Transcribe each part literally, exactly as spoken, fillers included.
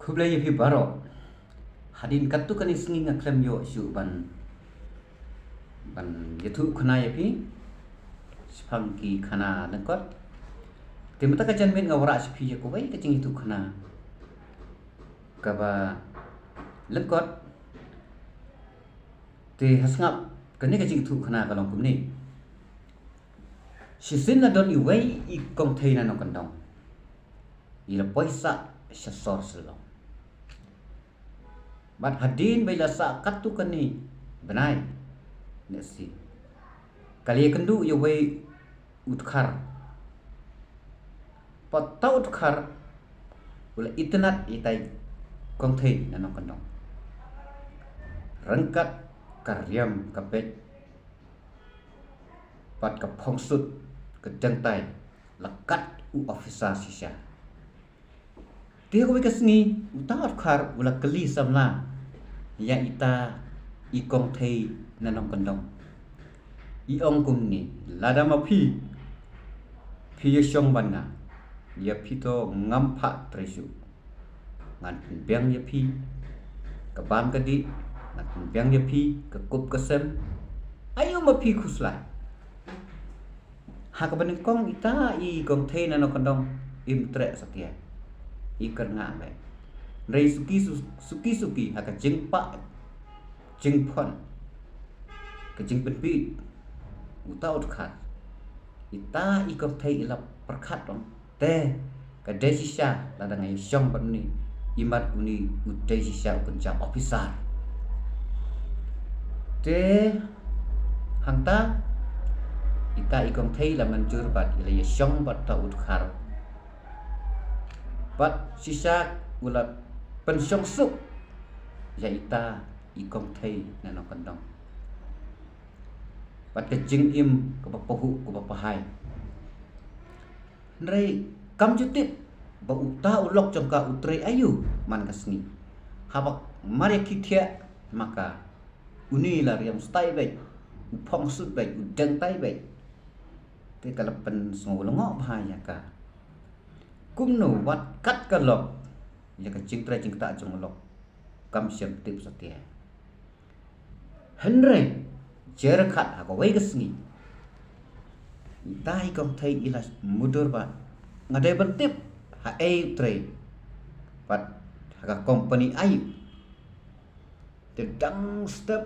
Khublei ïa phi baroh. Hadien katto katne sngi nga khlem ïoh shuh ban ban ïathuh khana ïa phi shaphang ki khana lyngkot. Te mynta ka janmiet nga wanrah sha phi ïa kawei ka jingïathuh khana kaba lyngkot. Te ha sngap kane ka jingïathuh khana ka long kumne. Shisien la don iwei i kong thei na nongkyndong. I la poi sah sha sor Shillong. Bad hadien ba i la sah katto katne bnai ne shi, ka la ïakynduh ïa uwei u dkhar. Bad uta u dkhar u la itynnad ïa ita i kong thei na nongkyndong ryngkat ka riam ka beit bad ka phongsut ka dangtai la kat u officer shisha. Te ha kawei ka sngi uta u dkhar u la kylli samla ïa ita i kong thei na nongkyndong. I ong kumne, lada ma phi phi ïashong bad nga, ïa phi to ngam phah trei shuh. Ngan pynbiang ïa phi ka bam ka dih, ngan pynbiang ïa phi ka kup ka sem. Aïu ma phi khuslai? Ha kaba nyngkong ita i kong thei na nongkyndong im treh satia. I kyrngah beit. Hynrei suki su- suki suki ha ka jingpah jingphon ka jingpynbieit uta u dkhar, ita i kong thei i la pyrkhat, ong, te ka dei shisha lada nga ïashong bad une, imat une u dei shisha u kynja officer. Te hangta ita i kong thei la mynjur bad i la ïashong bad uta u dkhar. Bad shisha u la pynshong suk ïa ita i kong thei na nongkyndong bad ka jingim kaba pahuh kaba pahai. Hynrei kam ju tip ba uta u lok jong ka u trei aïu man ka sngi. Haba mar ïa ki thiah ma ka, une la riam stai beit, u phongsut beit, u dangtai beit. Te ka la pynsngew lyngngoh bha ïa ka. Kumno wat kat ka lok ïa ka jingtrei jingktah jong u lok kam shym tip satia. Hynrei jyrkhat ha kawei ka sngi ita i kong thei i la mutdur ba nga dei ban tip haei u trei bad ha ka kompani aïu. Te dang step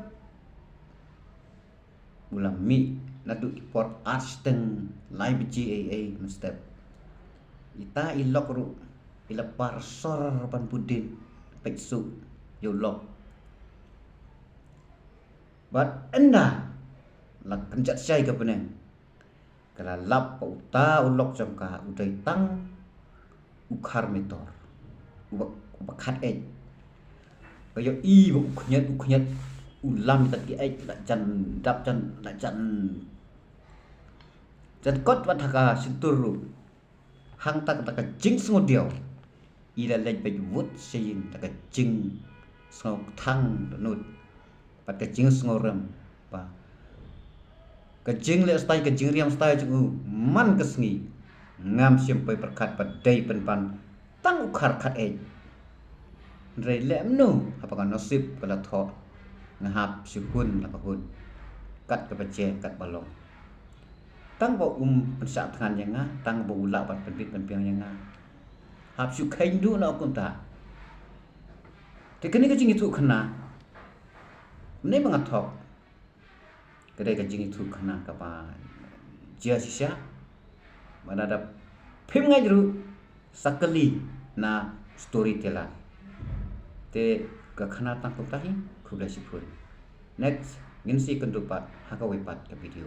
u la mih naduh ki por ar shiteng lai baje ei ei mynstep. Ita i lok ruh i la par sor ban bud dien peit suk ïa u lok. Bad ynda la kynjat shai ka bneng ka la lap ba uta u lok jong ka u dei tang u khar metor uba, uba khat eit. Ka ïohi ba u khñiat u khñiat u lam tat ki eit la jan dap jan la jan jan kot wat ha ka shyntur ruh. Hangta da ka jingsngewdiaw i la leit beit wut sha ïing da ka jingsngewthang dohnud bad ka jingsngewrem ba ka jingleh stai ka jingriam stai jong u man ka sngi ngam shym poi pyrkhat ba dei pynban tang u khar khat eit. Hynrei leh mano haba ka nasib ka la thoh nga hap shu hun la ka hun kat kaba je kat ba long. Tang ba um pynshah thngan ïa nga tang ba u lah ban pynbit pynbiang ïa nga. Hap shu kheiñ duh noh kumta. Te kane ka jingïathuh khana mynne ba nga thok ka dei ka jingïathuh khana kaba jia shisha. Ba lada phim ngeit ruh sa kylli na storyteller. Te ka khana tang kumta hi, khublei shibun. Next ngin sa ïakynduh pat ha kawei pat ka video.